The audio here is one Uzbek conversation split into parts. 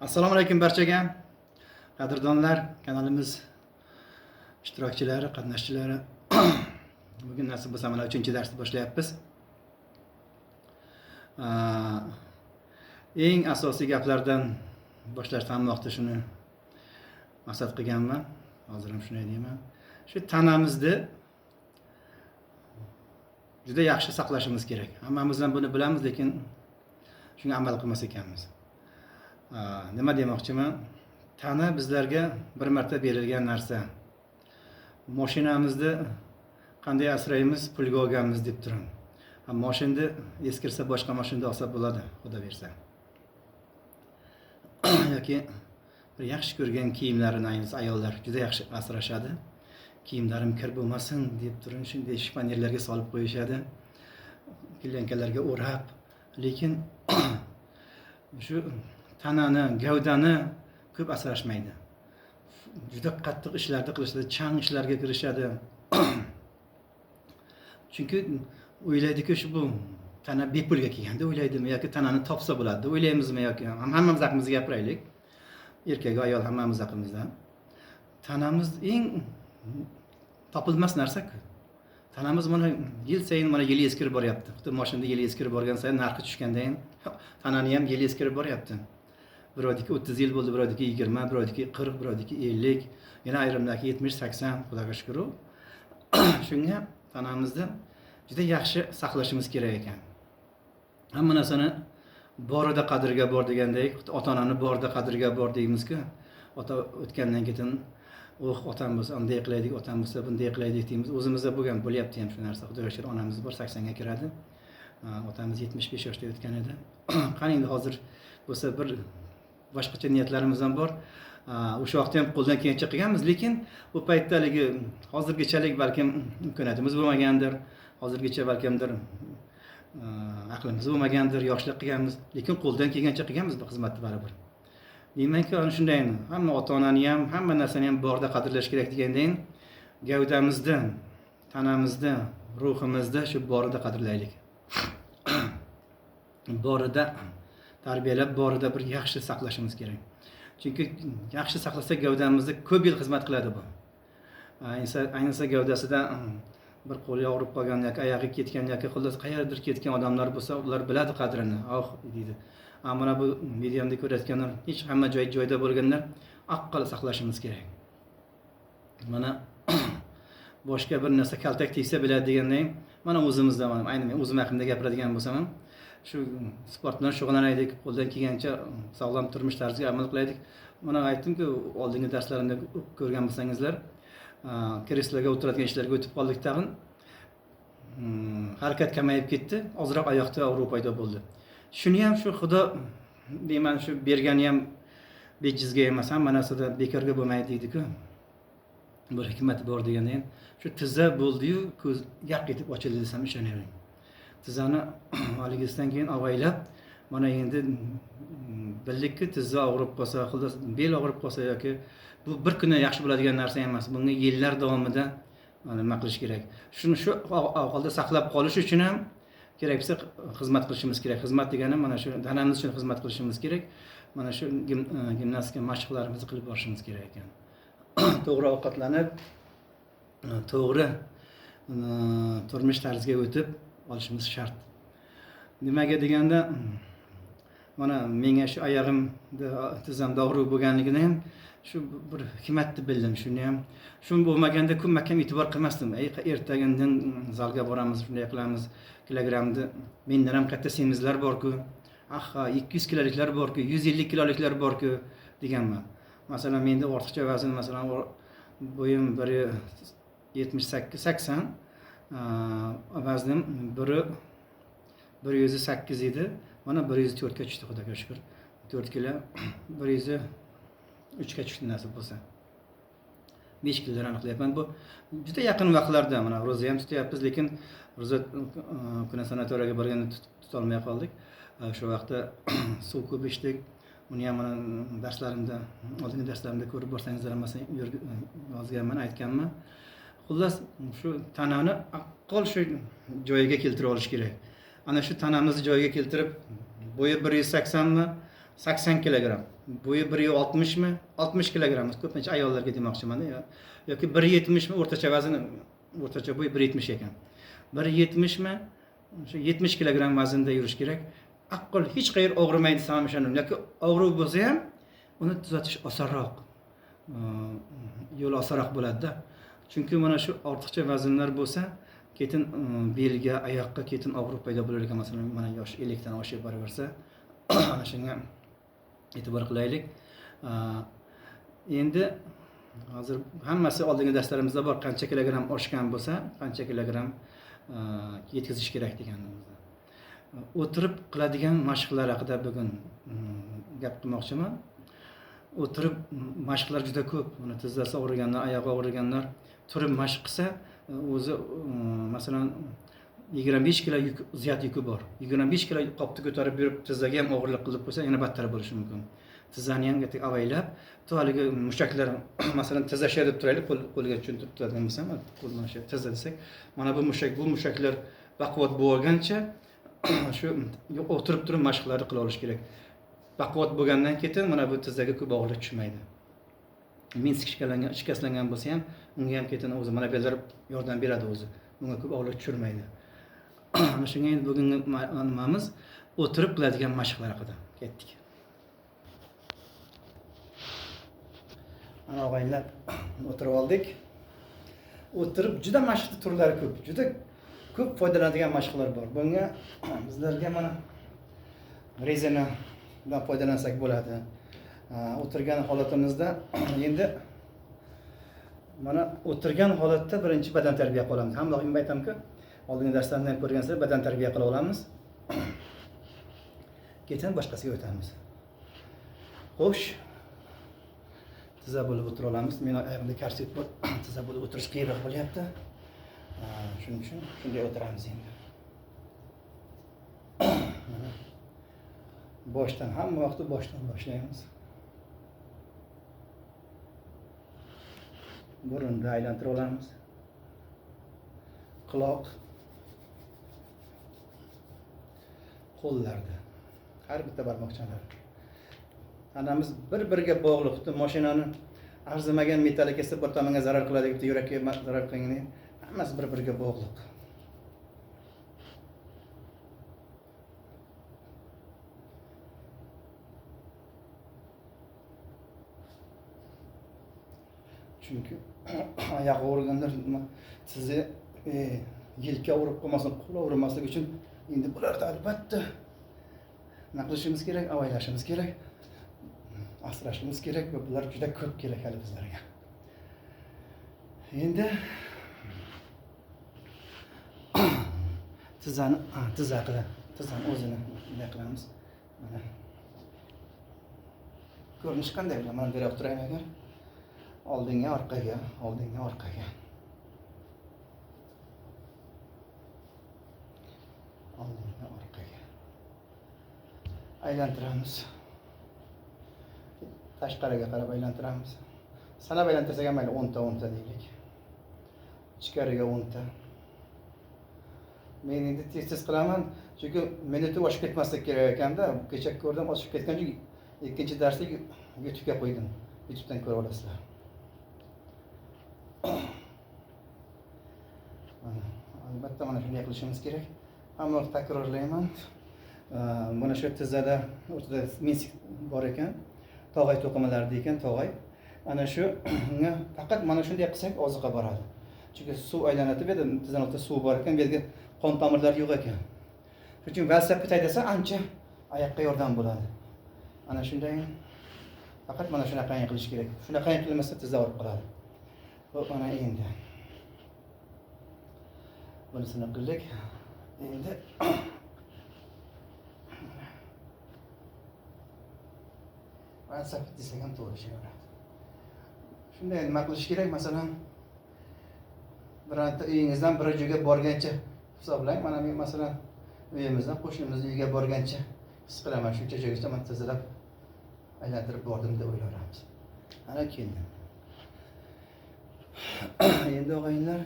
Assalomu alaykum barchaga. Qadrdonlar, kanalimiz ishtirokchilari, qatnashchilari. Bugun nasib bo'lsa mana 3-darsni boshlayapmiz. Eng asosiy gaplardan boshlashni hamma shuni maqsad qilganman. Hozir ham shunday deyman. Shu tanamizni juda yaxshi saqlashimiz kerak. Hammamiz ham buni bilamiz, lekin shunga amal qilmas ekanmiz. Nima demoqchiman? Tana bizlarga bir marta berilgan narsa. Mashinamizni qanday asraymiz, pulga olganmiz deb turib. Ha, mashinani eskirsa boshqa mashina olsa bo'ladi, Xudo bersa. Yoki bir yaxshi ko'rgan kiyimlarini, ayniqsa ayollar juda yaxshi asrashadi. Kiyimlarim kir bo'lmasin deb turib shunday shpanerlarga solib qo'yishadi. Klyankalarga o'rab, lekin shu tanani, gavdani ko'p asrashmaydi. Juda qattiq ishlarni qilishadi, chang ishlarga kirishadi. Chunki o'ylaydiki, shu bu tana bepulga kelgan deb o'ylaydimi yoki tanani topsa bo'ladi deb o'ylaymizmi yoki hammamiz haqimizda gapiraylik. Erkak va ayol hammamiz haqimizda. Tanamiz eng topilmas narsa-ku. Tanamiz mana yil sayin, mana yili eskirib boryapti. Xuddi mashinada yili eskirib borgan sayin narxi tushgandayin tanani ham yili eskirib boryapti. Birovniki 30 yil bo'ldi, birovniki 20, birovniki 40, birovniki 50, yana ayrimlarniki 70, 80, Xudoga shukr. Shunga tanamizni juda yaxshi saqlashimiz kerak ekan. Hamma narsani borida qadriga bor degandek, ota-onani borida qadriga bor deymizku. Ota o'tgandan keyin, "Oh, otam bo'lsa unday qilaydik, otam bo'lsa bunday qilaydik" deymiz. O'zimizda bo'lgan, bo'lyapti ham shu narsa. Xudoga shukr, onamiz bor, 80 ga kiradi. Otamiz 75 yoshda o'tgan edi. Qani endi hozir bo'lsa, bir boshqacha niyatlarimiz ham bor. O'sha vaqtda ham qo'ldan kelgancha qilganmiz, lekin u paytda haligi hozirgichalik balkim imkoniyatimiz bo'lmagandir, hozirgicha balkimdir aqlimiz bo'lmagandir, yoshlik qilganmiz, lekin qo'ldan kelgancha qilganmiz bu xizmatni baribir. Deymanki, ana shundayin hamma ota onani ham, hamma narsani ham borda qadrlash kerak degandayin, gavdamizni, tanamizni, ruhimizni shu borida qadrlaylik, borida tarbiyalab, borida bir yaxshi saqlashimiz kerak. Chunki yaxshi saqlasak gavdamizni, ko'p yil xizmat qiladi bu. Ayniqsa gavdasida bir qo'li og'rib qolgan yoki oyog'i ketgan yoki xullas qayerdir ketgan odamlar bo'lsa, ular biladi qadrini, "Oh" deydi. Mana bu videomda ko'rayotganlar, hech hamma joy joyida bo'lganlar, aql saqlashimiz kerak. Mana boshqa bir narsa kaltak tegsa biladi deganday, mana o'zimizda, mana ayni men o'zim haqimda gapiradigan bo'lsam ham, shu sport bilan shug'ullanaylik, qo'ldan kelgancha sog'lom turmush tarziga amal qilaylik. Mana aytdimku, oldingi darslarimda ko'rgan bo'lsangizlar, kresloga o'tiradigan ishlarga o'tib qoldik tag'in. Harakat kamayib ketdi, ozroq oyoqda og'riq paydo bo'ldi. Shuni ham shu Xudo deyman, shu bergani ham bejizga emas, hamma narsada bekorga bo'lmaydi deydiku, bir hikmati bor degandan. Shu tizza bo'ldiyu, ko'z yaq etib ochildi desam, ishonavering. Tizzani haligisidan keyin avaylab, mana endi bildikki, tizza og'rib qolsa, xullas bel og'rib qolsa yoki bu bir kunda yaxshi bo'ladigan narsa emas, bunga yillar davomida nima qilish kerak. Shuni shu ahvolda saqlab qolish uchun ham kerak bo'lsa xizmat qilishimiz kerak. Xizmat degani mana shu tanamiz uchun xizmat qilishimiz kerak. Mana shu gimnastika mashqlarimizni qilib borishimiz kerak ekan. To'g'ri ovqatlanib, to'g'ri turmush tarziga o'tib olishimiz shart. Nimaga deganda, mana menga shu oyog'imda, tizzamda og'riq bo'lganligini ham shu bir hikmatni bildim shuni ham. Shu bo'lmaganda kun mahkam e'tibor qilmasdim. Ey, ertaga zalga boramiz, shunday qilamiz, kilogrammni mendan ham katta semizlar borku, aha, 200 kiloliklar borku, 150 kiloliklar borku deganman. Masalan, menda ortiqcha vazn, masalan, bo'yim 1,78, 80, vaznim 108 edi. Mana 104ga tushdi, Xudoga shukur, 4 kilo, 103ga tushdi. Nasib bo'lsa, 5 kilodan aniqlayapman. Bu juda yaqin vaqtlarda. Mana ro'za ham tutyapmiz, lekin ro'za kuni sanatoriyaga borganda tutolmay qoldik. O'sha vaqtda suv ko'p ichdik. Uni ham mana darslarimda, oldingi darslarimda ko'rib borsangizlar, masalan, yozganman, aytganman. Xullas, shu tanani aql shu joyiga keltirib olish kerak. Ana shu tanamizni joyiga keltirib, bo'yi 180mi. 80 kilogramm, bo'yi 1,60 mi, 60 kilogramm, ko'pincha ayollarga demoqchiman, yoki 1,70 mi, o'rtacha vazni, o'rtacha bo'y 1,70 ekan. 1,70 mi, o'sha 70 kilogramm vaznda yurish kerak. Aql hech qayer og'rimaydi desam ham ishondim. Yoki og'riq bo'lsa ham uni tuzatish osonroq, yo'l osonroq bo'ladi-da. Chunki mana shu ortiqcha vaznlar bo'lsa, ketin belga, oyoqqa ketin og'riq paydo bo'lar ekan. Masalan, mana yosh 50 dan oshib boraversa, ana shunga e'tibor qilaylik. Endi hozir hammasi oldingi darslarimizda bor, qancha kilogramm oshgan bo'lsa, qancha kilogramm yetkazish kerak deganimizda. O'tirib qiladigan mashqlar haqida bugun gap qilmoqchiman. O'tirib mashqlar juda ko'p. Mana tizzasi og'riganlar, oyog'i og'riganlar turib mashq qilsa, o'zi masalan 25 kilo yuk, ziyod yuki bor. 25 kilo qopni ko'tarib yurib tizzaga ham og'irlik qilib qo'ysa, yana battar bo'lishi mumkin. Tizzani ham avaylab, to haligi mushaklar, masalan, tizza sher deb turaylik, qo'lga tushuntirib turadigan bo'lsam, qo'l mana shu tizza desak, mana bu mushak, bu mushaklar baquvvat bo'lgancha shu o'tirib turib mashqlarni qila olish kerak. Baquvvat bo'lgandan keyin mana bu tizzaga ko'p og'irlik tushmaydi. Minsk shikastlangan bo'lsa ham, unga ham keyin o'zi mana bu yerlar yordam beradi o'zi. Bunga ko'p og'irlik tushirmaydi. Ana shunga endi bugungi nimamiz o'tirib qiladigan mashqlar haqida. Ketdik. Mana og'aynilar o'tirib oldik. O'tirib juda mashq turlari ko'p, juda ko'p foydalanadigan mashqlar bor. Bunga bizlarga mana rezinadan foydalansak bo'ladi. O'tirgan holatimizda endi mana o'tirgan holatda birinchi badan tarbiya qilamiz. Hamma doim aytamki, oldingi darslardan ham ko'rgansizlar, badan tarbiya qila olamiz. Keyin boshqasiga o'tamiz. Xo'sh, tiza bo'lib o'tira olamiz. Men oyog'imda korset bor. Tiza bo'lib o'tirish qiyinroq bo'lyapti. Shuning uchun shunday o'tiramiz endi. Mana boshdan, hamma vaqtda boshdan boshlaymiz. Burunni aylantirib olamiz. Quloq, qo'llarda, har bitta barmoqchalar. Tanamiz bir-biriga bog'liq. Xuddi mashinani arzimagan metali kelsa bir tomonga zarar qiladi, bitta yurakka zarar qilganda hammasi bir-biriga bog'liq. Chunki oyoq og'riganlar sizni yelka og'rib qolmasin, qo'l og'rimasligi uchun endi bularda albatta nima qilishimiz kerak, avaylashimiz kerak, asrashimiz kerak va bular juda ko'p kerak hali bizlarga. Endi tizzani, tizza haqida, tizzani o'zini bunday qilamiz. Mana ko'rinishi qanday bilan mana bu yerga o'tiraymi agar? Oldinga, orqaga, oldinga, orqaga. Oldinga, orqaga. Aylantiramiz. Tashqariga qarab aylantiramiz. Sanab aylantirsak ham mayli, 10 ta 10 ta deylik. Ichkariga 10 ta. Men endi tez-tez qilaman, chunki minuti oshib ketmaslik kerak ekanda. Kecha ko'rdim, oshib ketgan, chunki ikkinchi darsni YouTube'ga qo'ydim. YouTube'dan ko'ra olasizlar. Albatta mana shunday qilishimiz kerak. Hamma vaqt takrorlayman. Mana shu tizzada o'rtada minsk bor ekan, tog'ay to'qimalarida ekan, tog'ay. Ana shu faqat mana shunday qilsak oziqa boradi. Chunki suv aylanadi, bu yerda tizzani o'rtasida suv bor ekan, bu yerga qon tomirlari yo'q ekan. Shuning uchun velosiped haydasa ancha oyoqqa yordam bo'ladi. Ana shunday faqat mana shunaqa qilish kerak. Shunaqa qilmasa tizza og'rib qoladi. Xo'p, mana endi bunisini qildik. Endi velosiped desak ham to'g'ri keladi. Shunday nima qilish kerak? Masalan, birorta uyingizdan bir joyga borgancha hisoblang. Mana men masalan uyimizdan qo'shnimizni uyiga borgancha his qilaman, shuncha joygacha man tizilab aylantirib bordim deb o'ylaymiz. Ana keldim. Endi og'aynilar,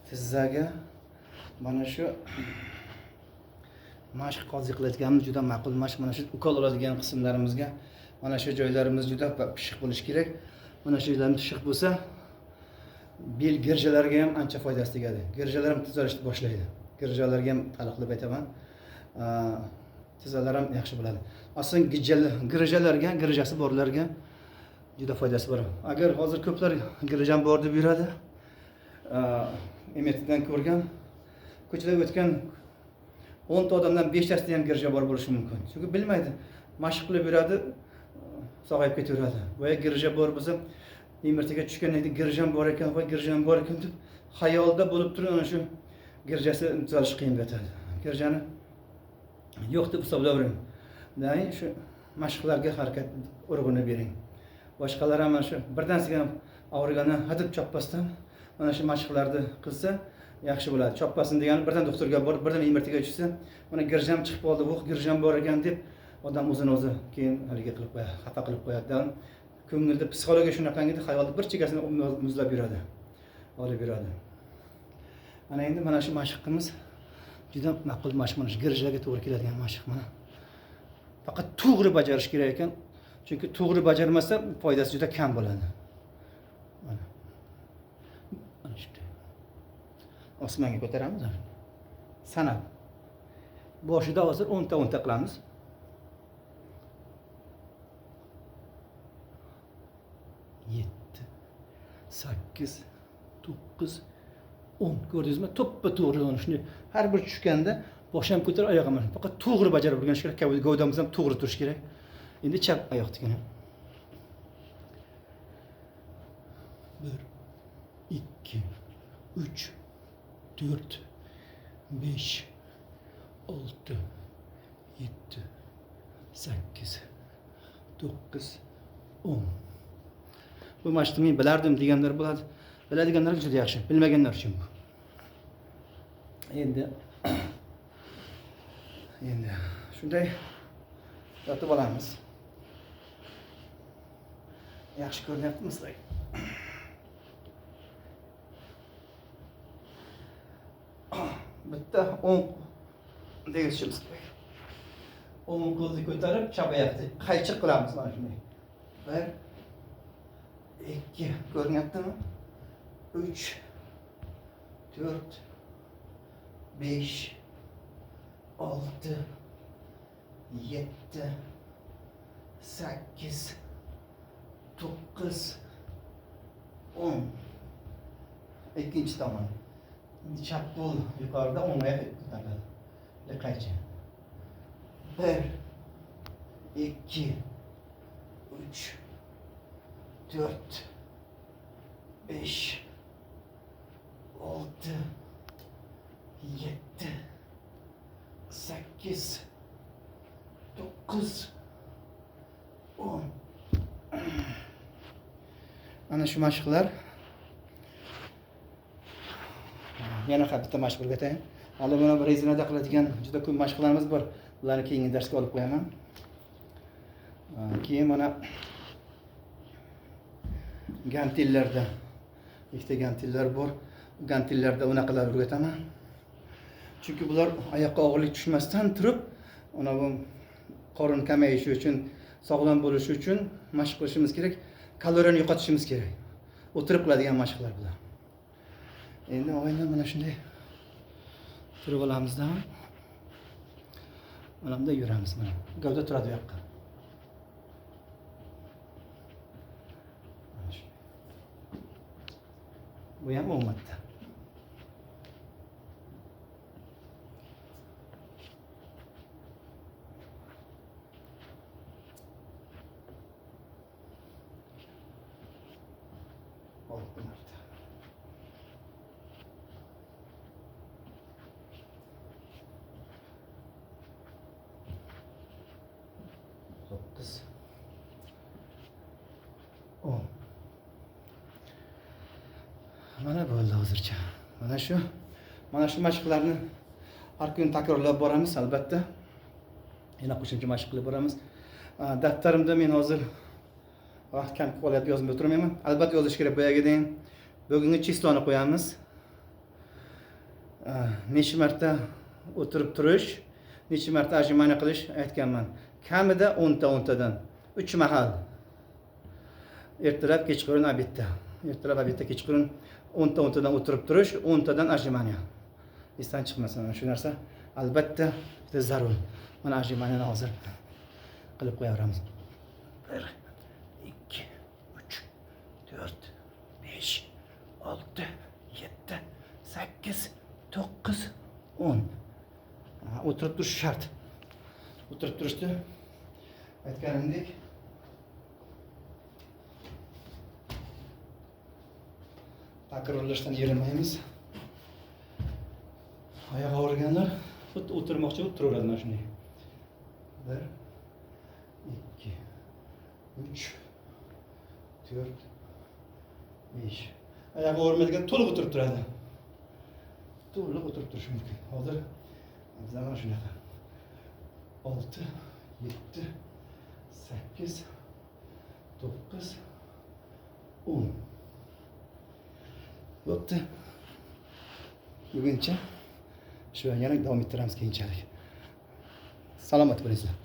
tizzaga mana shu Mashq qozi qilayotganimiz juda ma'qul mashq. Mana shu ukol oladigan qismlarimizga, mana shu joylarimiz juda pishiq bo'lishi kerak. Mana shu joylarimiz pishiq bo'lsa, bel girjalariga ham ancha foydasi tegadi. Girjalar ham tuzalishni boshlaydi. Girjalarga ham taalluqlab aytaman. Tizalar ham yaxshi bo'ladi. Aslida girjalarga, girjasi borlarga juda foydasi bor. Agar hozir ko'plar girjam bor deb yuradi. MRTdan ko'rgan, ko'chada o'tgan 10 ta odamdan 5 tasida ham girja bor bo'lishi mumkin. Chunki bilmaydi, mashq qilib yuradi, sog'ayib ketaveradi. Boya girja bor bo'lsa, MRTga tushgandan keyin girjam bor ekan, voy girjam bor ekan deb xayolda bo'lib turib, ana shu girjasi tuzalishi qiyin bo'ladi. Girjani yo'q deb hisoblayvering. Ya'ni shu mashqlarga harakat urg'uni bering. Boshqalar ham mana shu birdan sizga og'rigandan hadeb chopmasdan mana shu mashqlarni qilsa yaxshi bo'ladi. Chopmasin degani birdan doktorga borib, birdan MRTga tushsa, mana girjam chiqib qoldi, voh girjam bor ekan deb odam o'zini o'zi keyin haligi qilib qo'yadi, xafa qilib qo'yadi. Ko'ngilda psixologiya shunaqangi, xayolda bir chekkasini muzlab yuradi, olib yuradi. Mana endi mana shu mashqimiz juda ma'qul mashq, mana shu girjalarga to'g'ri keladigan mashq mana. Faqat to'g'ri bajarish kerak ekan, chunki to'g'ri bajarmasa foydasi juda kam bo'ladi. Mana. Mana shunday. Osmonga ko'taramiz. Sanab. Boshida hozir 10 ta 10 ta qilamiz. 7 8 9 10. Ko'rdingizmi? To'ppa-to'g'ri ana shunday. Har bir tushganda bosh ham ko'tar, oyoq ham. Faqat to'g'ri bajarib o'rganish kerak, gavdamiz ham to'g'ri turishi kerak. Endi chap oyoqnikini. 1 2 3 4 5 6 7 8 9 10. Bu mashqni men bilardim deganlar bo'ladi. Biladiganlar juda yaxshi, bilmaganlar uchun bu. Endi shunday yotib olamiz. Yaxshi ko'rinyaptimi sizlarga? Bitta o'ng degishimiz kerak. O'ng qo'lni ko'tarib, chap oyoqni qaychi qilamiz mana shunday. 1 2 ko'rinyaptimi? 3 4 5 6 7 8 9 10. Ikkinchi tomon. Endi chap qo'l yuqorida, o'ng oyoq ko'tariladi. Qaychi. 1 2 3 4 5 6 7 8 9 10. Mana shu mashqlar. Yana bitta mashq o'rgatayin. Hali buni rezinada qiladigan juda ko'p mashqlarimiz bor. Ularni keyingi darsga olib qo'yaman. Keyin mana gantillarda ikkita gantillar bor. Gantillarda unaqalar o'rgataman. Chunki bular oyoqqa og'irlik tushmasdan turib, ana bu qorin kamayishi uchun, sog'lom bo'lishi uchun mashq qilishimiz kerak, kaloriyani yo'qotishimiz kerak. O'tirib qiladigan mashqlar bular. Endi og'ayni mana shunday turib olamizda. Mana bunday yuramiz mana. Gavda turadi bu yoqqa. Bu ham 10 marta. Olti marta. 9 10. Mana bo'ldi hozircha. Mana shu mashqlarni har kun takrorlab boramiz albatta. Yana qo'shimcha mashq qilib boramiz. Daftarimda men hozir vaqt kam qolyapti, yozmay o'tirmayman. Albatta yozish kerak boyagidek. Bugungi chisloni qo'yamiz. Necha marta o'tirib turish, Necha marta отжимание qilish aytganman. Kamida 10 ta 10 tadan. 3 mahal. Ertalab, kechqurun, обед da. Ertalab, обед da, kechqurun 10 ta 10 tadan o'tirib turish, 10 tadan отжимание. Esdan chiqmasin mana shu narsa. Albatta juda zarur. Mana отжимание ni hozir qilib qo'yaveramiz. 1 2 3 4 5 6 7 8 9 10. Ha, o'tirib turish shart. O'tirib turishni aytganimdek, takrorlashdan erinmaymiz. Oyoq og'riganlar xuddi o'tirmoqchi bo'lib turaveradi mana shunday. 1 2 3 4 5. Oyog'i og'rimaydigan to'liq o'tirib turadi. To'liq o'tirib turishi mumkin. Hozir bizlar mana shunaqa. 6 7 8 9 10. Bo'pti. Buguncha shu, yana davom ettiramiz keyinchalik. Salomat bo'linglar.